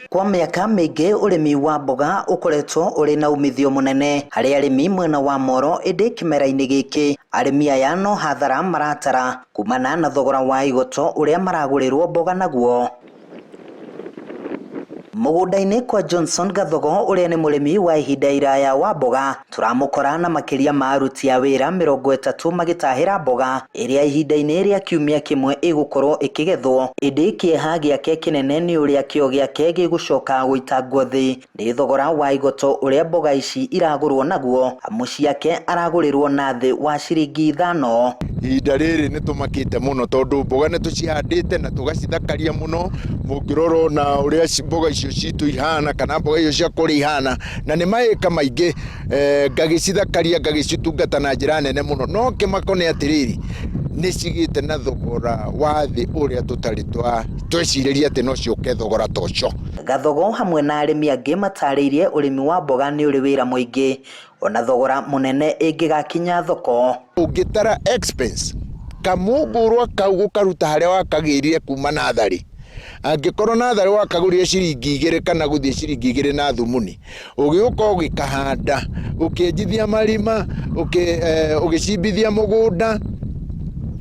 Kwa mĩaka mĩingĩ ũrĩmi wa mboga ũkoretwo ũrĩ na umithio mũnene harĩ arĩmi mwena wa Moro, ĩndĩ kĩmera-inĩ gĩkĩ arĩmi aya no hathara maratara kumana na thogora wa igoto ũrĩa maragũrĩrwo mboga naguo. Mũgũnda-inĩ kwa Johnson Gathogo ũrĩa nĩ mũrĩmi wa ihinda iraya wa mboga, tũramũkora na makĩria ma aruti a wĩra 30 magĩtahĩra mboga ĩrĩa ihinda-inĩ rĩa kiumia kĩmwe ĩgũkorwo ĩkĩgethwo, ĩndĩ kĩeha gĩake kĩnene nĩ ũrĩa kĩo gĩake gĩgũcoka gũitangwo thĩ nĩ thogora wa igoto ũrĩa mboga ici iragũrwo naguo, amu ciake aragũrĩrwo na thĩ wa ciringi 5. Ihinda rĩrĩ nĩ tũmakĩte mũno tondũ mboga nĩ tũcihandĩte na tũgacithakaria mũno. Mũngĩrora ona ũrĩa mboga icio citũ ihana kana mboga icio cia kũrĩa ihana, na nĩ maĩka maingĩ ngagĩcithakaria ngagĩcitungata na njĩra nene mũno. No kĩmako nĩ atĩrĩrĩ, nĩ cigĩte na thogora wa thĩ ũrĩa tũtarĩ twecirĩria atĩ no ciũke thogora ta ũcio. Gathogo hamwe na arĩmi angĩ matarĩirie ũrĩmi wa mboga nĩ ũrĩ wĩra mũingĩ ona thogora mũnene ĩngĩgakinya thoko. Ũngĩtara expense kamũngũrwa kau gũkaruta harĩa wakagĩrire kuma natharĩ, angĩkorwo natharĩ wakagũrire ciringi 2 kana gũthiĩ ciringi 2 na thumuni, ũgĩũka ũgĩkahanda, ũkĩenjithia marima, ũgĩcimbithia mũgũnda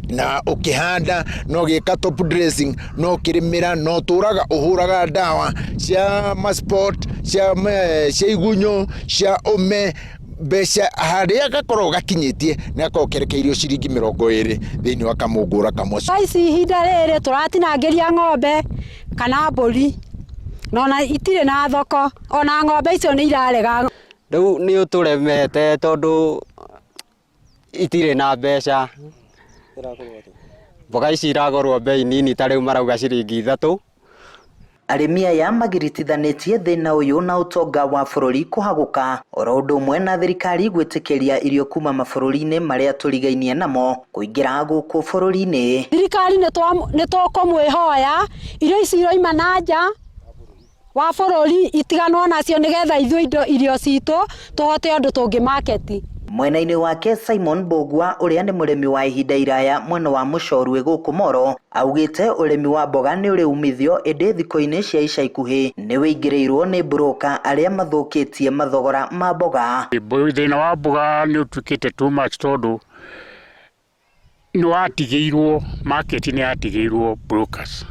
na ũkĩhanda na ũgĩka top dressing na ũkĩrĩmĩra na ũtũraga ũhũraga ndawa cia maspot, cia igunyũ, cia ũme, mbeca harĩa gakoragwo gakinyĩtie nĩ gakoragwo kerekeirio ciringi 20 thĩinĩ wa kamũngũra kamwe. Thaa ici ihinda rĩrĩ tũratinangĩria ng'ombe kana mbũri na ona itirĩ na thoko, ona ng'ombe icio nĩ irarega. Rĩu nĩ ũtũremete tondũ itirĩ na mbeca. Mboga ici iragũrwo bei nini ta rĩu marauga ciringi 3. Arĩmi aya magiritithanĩtie thĩna ũyũ na ũtonga wa bũrũri kũhagũka oro ũndũ ũmwe na thirikari gwĩtĩkĩria irio kuma mabũrũri-inĩ marĩa tũrigainie namo kũingĩra gũkũ bũrũri-inĩ. Thirikari nĩ tũkũmwĩhoya irio ici iroima na nja wa bũrũri itiganwo nacio nĩgetha ithuĩ indo irio citũ tũhote ũndũ tũngĩ market. Mwena-inĩ wake Simon Mbũgua ũrĩa nĩ mũrĩmi wa ihinda iraya mwena wa Mũcorwe gũkũ Moro augĩte ũrĩmi wa mboga nĩ ũrĩ umithio ĩndĩ thikũ-inĩ cia ica ikuhĩ nĩ wĩingĩrĩirwo nĩ broker arĩa mathũkĩtie mathogora ma mboga. Thĩna wa mboga nĩ ũtuĩkĩte too much tondũ nĩ watigĩirwo market nĩ yatigĩirwo brokers.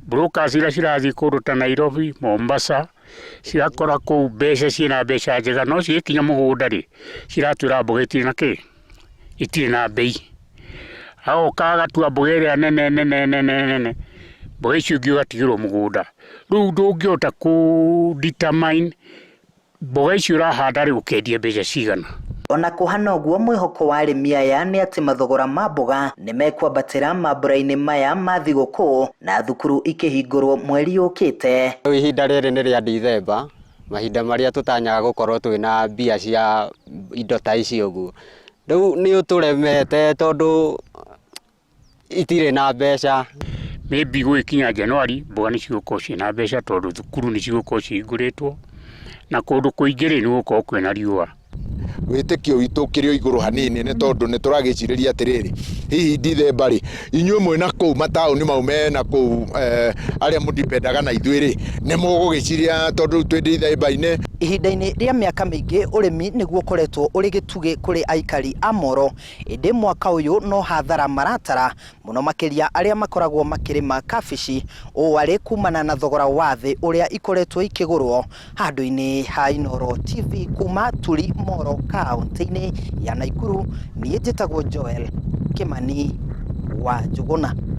Brokers iria cirathiĩ kũndũ ta Nairobi, Mombasa, cirakora kũu mbeca ciĩna mbeca njega no cigĩkinya mũgũnda rĩ, ciratwĩra mboga ĩtirĩ na kĩ, ĩtirĩ na mbei. Agoka agatua mboga ĩrĩa nene nene nene nene, mboga icio ingĩ ũgatigĩrwo mũgũnda. Rĩu ndũngĩhota kũ determine mboga icio ũrahanda rĩ ũkendia mbeca cigana. Ona kũhana ũguo mwĩhoko wa arĩmi aya nĩ atĩ mathogora ma mboga nĩ mekwambatĩra mambura-inĩ maya ma thigũkũ na thukuru ikĩhingũrwo mweri ũkĩte. Rĩu ihinda rĩrĩ nĩ rĩa Dithemba, mahinda marĩa tũtanyaga gũkorwo twĩna mbia cia indo ta ici ũguo. Rĩu nĩ ũtũremete tondũ itirĩ na mbeca. Maybe gũgĩkinya January mboga nĩ cigũkorwo ciĩna mbeca tondũ thukuru nĩ cigũkorwo cihingũrĩtwo na kũndũ kũingĩ rĩ nĩ gũgũkorwo kwĩna riũa. Wĩtĩkio witũ ũkĩrĩ o igũrũ hanini nĩ tondũ nĩ tũragĩcirĩria atĩrĩrĩ, hihi Dithemba rĩ, inyuĩ mwĩna kũu mataũni mau mena kũu arĩa mũdipendaga na ithuĩ rĩ, nĩ mũgũgĩciria tondũ rĩu twĩ Dithemba-inĩ. Ihinda-inĩ rĩa mĩaka mĩingĩ ũrĩmi nĩguo ũkoretwo ũrĩ gĩtugĩ kũrĩ aikari a Moro, ĩndĩ mwaka ũyũ no hathara maratara mũno makĩria arĩa makoragwo makĩrĩma kabici ũũ arĩ kumana na thogora wa thĩ ũrĩa ikoretwo ikĩgũrwo handũ-inĩ ha Inooro TV kuma Turi Moro kaunti-inĩ ya Nakuru. Niĩ njĩtagwo Joel Kimani wa Njũgũna.